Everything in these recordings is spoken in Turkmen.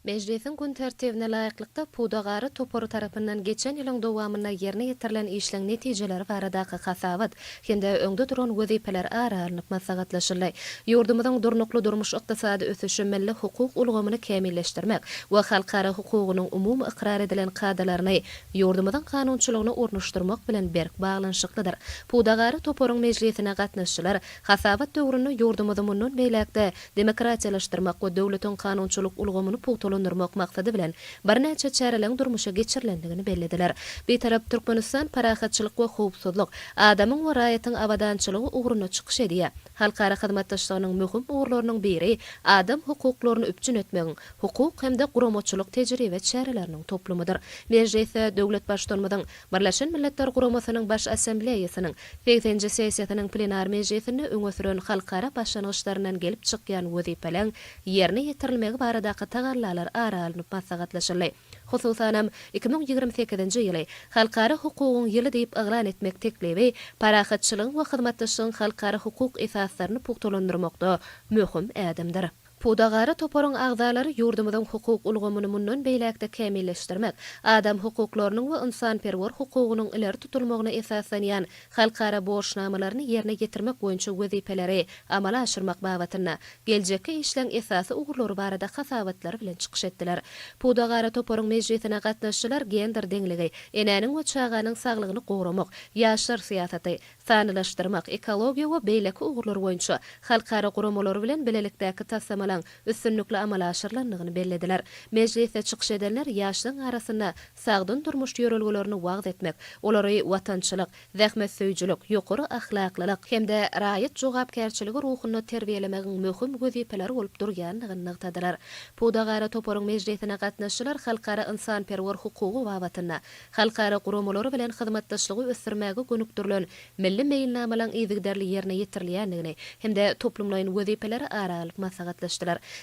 Mejlisiň gün tertibine laýyklykda, pudagara topary tarapyndan geçen ýylyň dowamynda ýerine ýetirilen işleň netijeleri baradaky hasabat hem-de öňde duran wezipeler ara alnyp maslahatlaşyldy. Ýurdumyzyň durnukly durmuş-ykdysady ösüşi milli hukuk ulgamyny kämilleşdirmek we halkara hukugynyň umumy ykrar edilen kadalaryny ýurdumyzyň kanunçylygyna ornaşdyrmak bilen berk baglanyşyklydyr. Pudagara toparyň mejlisine gatnaşyjylar hasabat döwründe ýurdumyzy mundan beýläk-de demokratiýalaşdyrmak we döwletiň kanunçylyk ulgamyny pugtalandyrmak maksady bilen birnäçe çäreleň durmuşa geçirilendigini bellediler. Bitarap Türkmenistan parahatçylyk we howpsuzlyk, adamyň we raýatyň abadançylygy ugrunda çykyş edýär. Halkara hyzmatdaşlygynyň möhüm ugurlarynyň biri adam hukuklaryny üpjün etmegiň hukuk hem-de guramaçylyk tejribe çäreleriniň toplumydyr. Mejlisde döwlet Baştutanymyzyň Birleşen Milletler Guramasynyň Baş Assambleýasynyň segseninji sessiýasynyň plenar mejlisinde öňe süren halkara başlangyçlaryndan gelip çykýan wezipeleň ýerine ýetirilmegi baradaky tagallalar ara alnyp maslahatlaşyldy. Hususanam, 2028-nji ýyly Halkara hukugyň ýyly diýip yglan etmek teklibi parahatçylygyň we hyzmatdaşlygyň halkara hukuk esaslaryny pugtalandyrmakda möhüm ädimdir. Pudagara toparyň agzalary ýurdumyzyň hukuk ulgamyny mundan beýläk-de kämilleşdirmek, adam hukuklarynyň we ynsanperwer hukugynyň ileri tutulmagyna esaslanýan halkara borçnamalaryny ýerine ýetirmek boýunça wezipeleri amala aşyrmak babatynda geljekki işleň esasy ugurlary barada hasabatlary bilen çykyş etdiler. Pudagara toparyň mejlisine gatnaşyjylar gender deňligi, enäniň we çaganyň saglygyny goramak, ýaşlar syýasaty, sanlylaşdyrmak, ekologiýa we beýleki ugurlar boýunça halkara guramalary bilen bilelikdäki taslamalaň üstünlikli amala aşyrylandygyny bellediler. Mejlisde çykyş edenler ýaşlaň arasynda sagdyn durmuş ýörelgelerini wagyz etmek, olary watançylyk, zähmetsöýüjilik, ýokary ahlaklylyk hem-de raýat jogapkärçiligi ruhunda terbiýelemegiň möhüm wezipeleri bolup durýandygyny nygtadylar. Pudagara toparyň mejlisine gatnaşyjylar halkara ynsanperwer hukugy babatynda halkara guramalary bilen hyzmatdaşlygy ösdürmäge gönükdirilen milli meýilnamalaryň yzygiderli ýerine ýetirilýändigini hem-de toplumlaýyn wezipeleri ara alyp maslahatlaşdylar.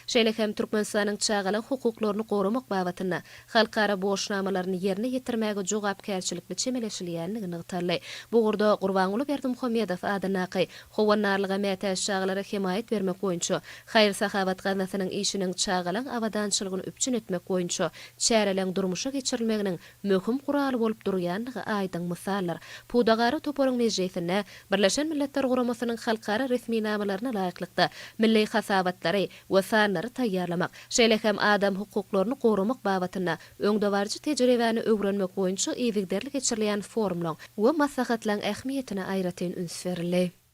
Şeýle hem Türkmenistanyň çagalar hukuklaryny goramak babatynda halkara borçnamalaryny ýerine ýetirmäge jogapkärçilikli çemeleşilýändigi nygtaldy. Bu ugurda Gurbanguly Berdimuhamedow adyndaky Howandarlyga mätäç çagalara hemaýat bermek boýunça haýyr-sahawat gaznasynyň işiniň çagalaň abadançylygyny üpjün etmek boýunça çäreleň durmuşa geçirilmeginiň möhüm guraly bolup durýandygy aýdyň mysaldyr. Pudagara toparyň mejlisinde Birleşen Milletler Guramasynyň halkara resminamalaryna laýyklykda milli hasabatlary we sanlary taýýarlamak, şeýle hem adam hukuklaryny goramak babatynda öňdebaryjy tejribäni öwrenmek boýunça yzygiderli geçirilýän forumlaryň we maslahatlaryň ähmiýetine aýratyn üns berildi.